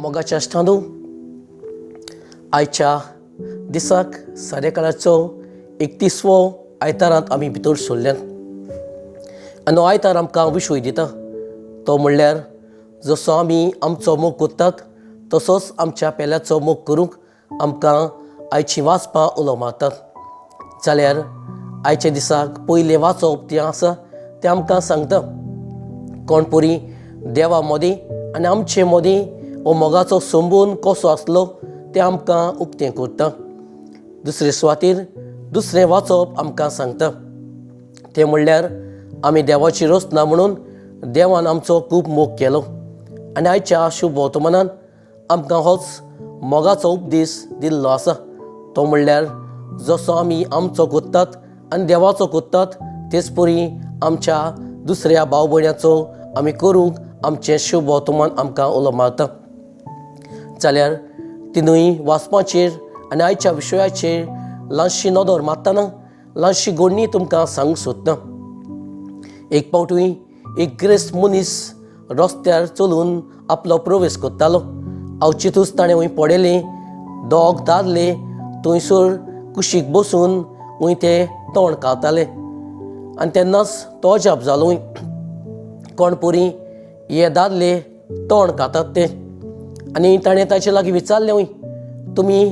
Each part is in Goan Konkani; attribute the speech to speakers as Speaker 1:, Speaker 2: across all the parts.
Speaker 1: मोगाच्या इश्टांनो, आयच्या दिसाक सादेकाळाचो 31वो आयतारांत आमी भितर सरल्यात आनी हो आयतार आमकां विशय दिता तो म्हणल्यार जसो आमी आमचो मोग करतात तसोच आमच्या पेल्याचो मोग करूंक आमकां आयची वाचपां उलो मारतात. जाल्यार आयच्या दिसाक पयलें वाचप तें आसा तें आमकां सांगता कोण परी देवा मदीं आनी आमचे मदीं हो मोगाचो संबंद कसो आसलो तें आमकां उक्तें करता. दुसरे सुवातेर दुसरें वाचप आमकां सांगता तें म्हणल्यार आमी देवाची रचना म्हणून देवान आमचो खूब मोग केलो आनी आयच्या शुभ वर्तमानान आमकां होच मोगाचो उपदेश दिल्लो आसा. तो म्हणल्यार जसो आमी आमचो करतात आनी देवाचो करतात तेच परी आमच्या दुसऱ्या भाव भयण्याचो आमी करूंक आमचें शुभ वर्तमान आमकां उलो मारता. जाल्यार तिनूय वाचपाचेर आनी आयच्या विशयाचेर ल्हानशी नदर मारतना ल्हानशी गोडणी तुमकां सांगूंक सोदता. एक फावटूय एक ग्रेस्त मनीस रस्त्यार चलून आपलो प्रवेश करतालो. अवचितूच ताणें वंय पळयलें दोग दादले थंयसर कुशीक बसून वंय ते तोंड खाताले आनी तेन्नाच तो अजाप जालो कोण परी हे दादले तोंड खातात ते. आनी ताणें ताचे लागीं विचारलें वंय, तुमी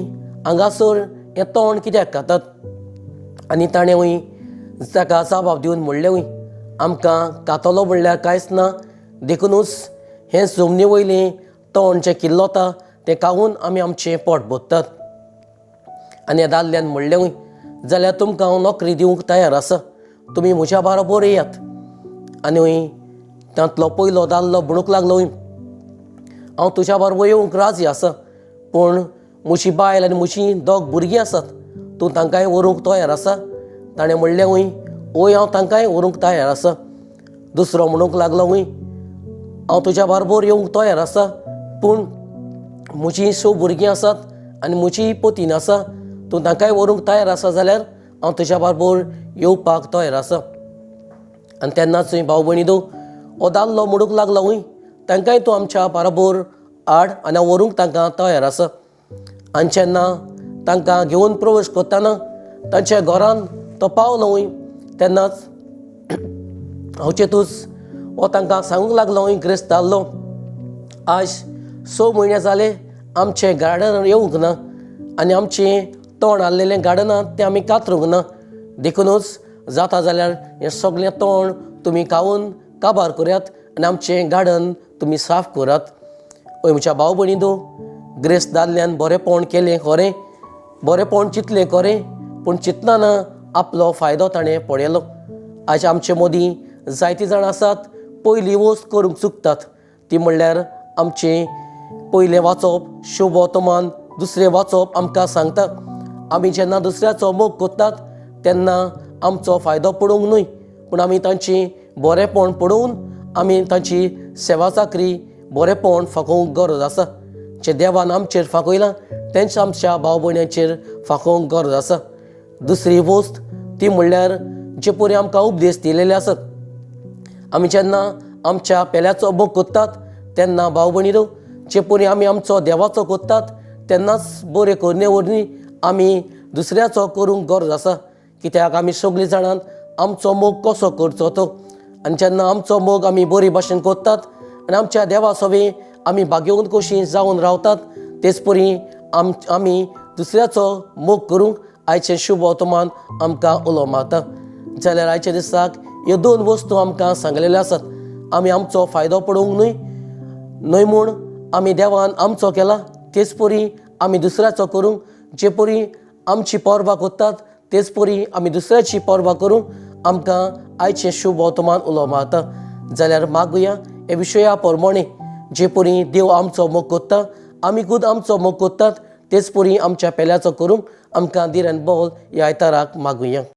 Speaker 1: हांगासर हें तोंड कित्याक खातात? आनी ताणें वंय ताका जबाब दिवन म्हणलें वंय, आमकां खातलो म्हणल्यार कांयच ना, देखुनूच हें जमनी वयलें तोंड जें किल्लता तें खावन आमी आमचें पोट भरतात. आनी ह्या दादल्यान म्हणलें वंय, जाल्यार तुमकां हांव नोकरी दिवंक तयार आसा, तुमी म्हज्या बरोबर येयात. आनी वंय तांतलो पयलो दादलो म्हणूंक लागलो वंय, हांव तुज्या बरोबर येवंक राजी आसा, पूण म्हजी बायल आनी म्हजी दोग भुरगीं आसात, तूं तांकांय व्हरूंक तयार आसा? ताणें म्हणलें वंय, हय, हांव तांकांय व्हरूंक तयार आसा. दुसरो म्हणूंक लागलो वंय, हांव तुज्या बरोबर येवंक तयार आसा, पूण म्हजीं स भुरगीं आसात आनी म्हजी पतीन आसा, तूं तांकांय व्हरूंक तयार आसा जाल्यार हांव तुज्या बरोबर येवपाक तयार आसा. आनी तेन्नाच भाव भयणी दो हो दादलो म्हणूंक लागलो वंय, तांकांय तूं आमच्या बरोबर हाड आनी हांव व्हरूंक तांकां तयार आसा. आनी जेन्ना तांकां घेवन प्रवेश करतना तांच्या घरान तो पावलो वंय, तेन्नाच अवचेतूच हो तांकां सांगूंक लागलो वंय, ग्रेस्त दादलो, आज 6 म्हयने जाले आमचें गार्डन येवंक ना आनी आमचें तण आहलेलें गार्डनांत तें आमी कातरूंक ना, देखुनूच जाता जाल्यार हें सगळें तण तुमी खावन काबार करात आनी आमचें गार्डन तुमी साफ करात. हय म्हज्या भाव भयणी दो, ग्रेस्त दादल्यान बरेंपण केलें खरें, बरेंपण चिंतलें खरें, पूण चिंतना आपलो फायदो ताणें पळयलो. आयज आमचे मदीं जायतीं जाणां आसात पयली वस्त करूंक चुकतात, ती म्हणल्यार आमचें पयलें वाचप शुभ वर्तमान दुसरें वाचप आमकां सांगता आमी जेन्ना दुसऱ्याचो मोग करतात तेन्ना आमचो फायदो पडूंक न्हय, पूण आमी तांची बरेंपण पळोवन आमी तांची सेवा चाकरी बरेंपण फाकोवंक गरज आसा. जें देवान आमचेर फाकयलां तेंच आमच्या भाव भयणांचेर फाकोवंक गरज आसा. दुसरी वस्त ती म्हणल्यार जे परी आमकां उपदेश दिलेले आसात, आमी जेन्ना आमच्या पेल्याचो मोग करतात तेन्ना भाव भयणीनो, जे परी आमी आमचो देवाचो करतात तेन्नाच बरे करणे वरवीं आमी दुसऱ्याचो करूंक गरज आसा. कित्याक आमी सगळीं जाणां आमचो मोग कसो करचो तो, आनी जेन्ना आमचो मोग आमी बरे भाशेन करतात आनी आमच्या देवा सवें आमी भाग्यवंत कशीं जावन रावतात, तेच परी आमी दुसऱ्याचो मोग करूंक आयचें शुभ वर्तमान आमकां उलो मारता. जाल्यार आयच्या दिसाक ह्यो दोन वस्तू आमकां सांगलेल्यो आसात. आमी आमचो फायदो पळोवंक न्हय न्हय म्हूण आमी देवान आमचो केला तेच परी आमी दुसऱ्याचो करूंक, जे परी आमची पर्वा करतात तेच परी आमी दुसऱ्याची पर्वा करूंक आमकां आयचें शुभ वर्तमान उलो मारता. जाल्यार मागुया हे विशया प्रमाणे जे परी देव आमचो मोग करता आमी खूद आमचो मोग करतात तेच परी आमच्या पेल्याचो करूंक आमकां धीर आनी बळ ह्या आयताराक मागुया.